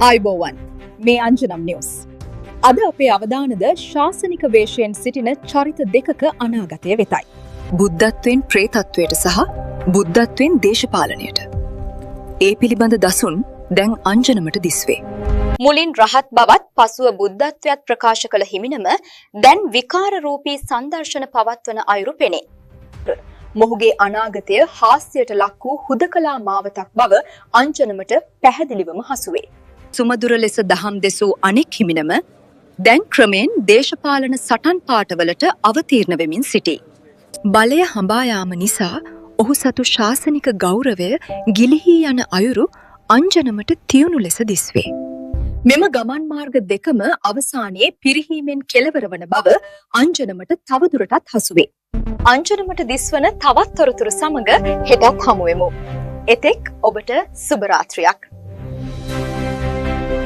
ආයුබෝවන්, මේ අංජනම් නිවුස්. අද අපේ අවධානද ශාසනික වේශයෙන් සිටින චරිත දෙකක අනාගතය වෙතයි. බුද්ධත්වයෙන් ප්‍රේතත්වයට සහ බුද්ධත්වයෙන් දේශපාලනයට. ඒ පිළිබඳ දසුන් දැන් අංජනමට දිස්වේ. මුලින් රහත් බවත් පසුව බුද්ධත්වයත් ප්‍රකාශ කළ හිමිනම දැන් විකාර රූපී සංදර්ශන පවත්වන අයුරු පෙනේ. මොහුගේ අනාගතය හාස්‍යයට ලක් වූ හුදකලා මාවතක් බව අංජනමට පැහැදිලිවම හසුවේ. සුමధుර ලෙස දහම් දෙසූ අනෙක් හිමිනම දැන් ක්‍රමයෙන් දේශපාලන සටන් පාඨවලට අවතීර්ණ වෙමින් සිටී. බලය හඹා යාම නිසා ඔහු සතු ශාසනික ගෞරවය ගිලිහී යන අයුරු අංජනමට තියුණු ලෙස දිස්වේ. මෙම ගමන් මාර්ග දෙකම අවසානයේ පිරිහීමෙන් කෙලවර වන බව අංජනමට තවදුරටත් හසුවේ. අංජනමට දිස්වන තවත් තොරතුරු සමග හෙටත් හමුවෙමු. එතෙක් ඔබට සුබ රාත්‍රියක්.